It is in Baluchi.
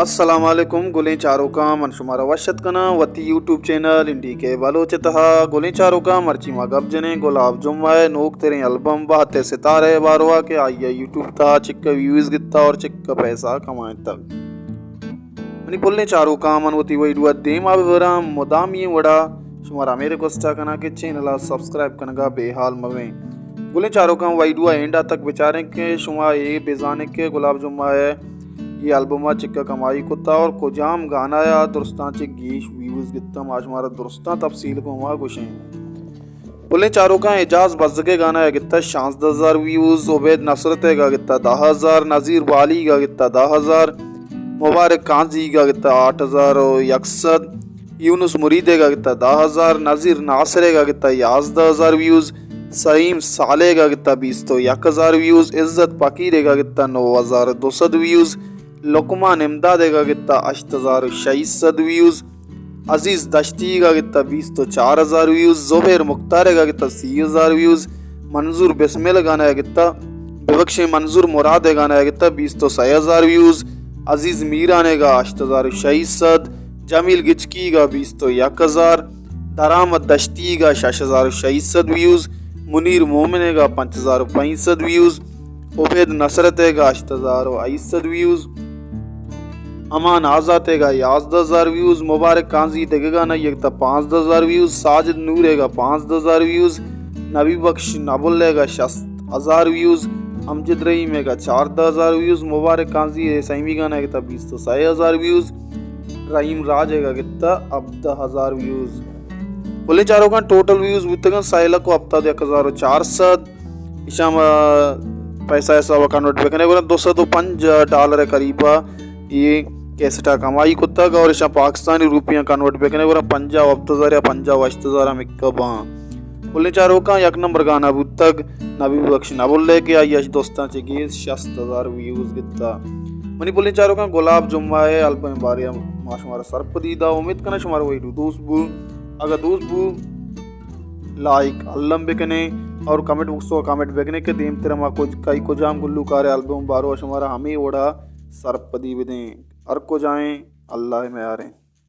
السلام علیکم گلیں چاروکاں، من شمارا وش ات کناں وتی یوٹیوب چینل این ڈی کے بلوچ ءِ تہا۔ گلیں چاروکاں، مرچی ما گپ جنیں گلاب جمعہ ءِ نوک تریں البم بہت ءِ ستارہ ءِ باروا کہ آئی ءَ یوٹیوب تہا چکہ ویوز گتا اور چکہ پیسہ کمائینتگ۔ منی پلیں چاروکاں، من وتی ویڈیو ءَ دیما ببراں، مدامی وڑا شمارا ہمے ریکویسٹ ءَ کناں کہ چینل ءَ سبسکرائب کنگا بے حال مبیں۔ گلیں چاروکاں، ویڈیو ءَ اینڈا تک بچاریں کہ شما اے بزانیں کہ گلاب جمعہ ءِ اے البم ءَ چکا کمائی کتا اور کجام گانا ءَ درستاں چہ گیش ویوز گتا، ما شمارا درستاں تفصیل گوما گوشیں۔ پلیں چاروکاں، اعجاز بزگ ءِ گانا ءَ گتا شانزدہ ہزار ویوز، عبید نصرت ءَ گتا دہ ہزار، نذیر بالی ءَ گتا دہ ہزار، مبارک قاضی ءَ گتا آٹھ ہزار و یک سد، یونس مرید ءَ گتا دہ ہزار، نذیر ناصر ءَ گتا یازدہ ہزار ویوز، سعیم صالح ءَ گتا بیست و یک ہزار ویوز، عزت فقیر ءَ گتا نو ہزار دو سد ویوز، لقمان امداد ءَ گتا ہشت ہزار و شش سد ویوز، عزیز دشتی ءَ گتا بیست و چار ہزار ویوز، زبیر مختار ءَ گتا سی ہزار ویوز، منظور بسمل ءِ گانا ءَ گتا، ببخشیں، منظور مراد ءِ گانا ءَ گتا بیست و سئے ہزار ویوز، عزیز میران ءَ گا ہشت ہزار و شش سد، جمیل گچکی ءَ گا بیست و یک ہزار، درآمد دشتی ءَ گا شش ہزار و شش سد ویوز، منیر مومن ءَ گا پنچ ہزار و پنچ سد ویوز، عبید نصرت ءَ گا ہشت ہزار و ہشت سد ویوز، امان آزات ءَ گا یازدہ ہزار ویوز، مبارک قاضی دگہ گانا ءَ گتا پانزدہ ہزار ویوز، ساجد نور ءَ گا پانزدہ ہزار ویوز، نبی بخش نبل ءَ گا شست ہزار ویوز، امجد رحیم ءَ گا چاردہ ہزار ویوز، مبارک قاضی ءِ سیمی گانا ءَ گتا بیست و سئے ہزار ویوز، رحیم راج ءَ گا گتا ہبدہ ہزار ویوز۔ پلیں چاروکاں، ٹوٹل ویوز بوتگن سئے لکھ و ہپتاد و یک ہزار و چار سد۔ ایشاں ما پیسہ حساب کنورٹ بکنے گڑا دو سد و پنجاہ ڈالر قریب یہ کیسٹا کمائی کتگ اور ایشاں پاکستانی روپیاں کنورٹ بکنے گڑا پنجاہ و ہپت ہزار یا پنجاہ و ہشت ہزار ہم اکا باں۔ پلیں چاروکاں، یک نمبر گانا بوتگ نبی بخش نبل ءِ کہ آئی اش دوستاں چہ گیش شست ہزار ویوز گتا۔ منی پلیں چاروکاں، گلاب جمعہ ءِ البم ءِ بارے ما شمارا سرپدی دا، امید کناں شمارا ویڈیو دوست بو۔ اگا دوست بو، لائک الم بکنے اور کمنٹ باکس ءَ کمنٹ بکنے کہ دیمتر ما کج-، کئی کجام گلوکار ءِ البم ءِ باروا شمارا ہمے وڑا سرپدی بدیں۔ ہر کجائیں، اللہ ءِ میاریں۔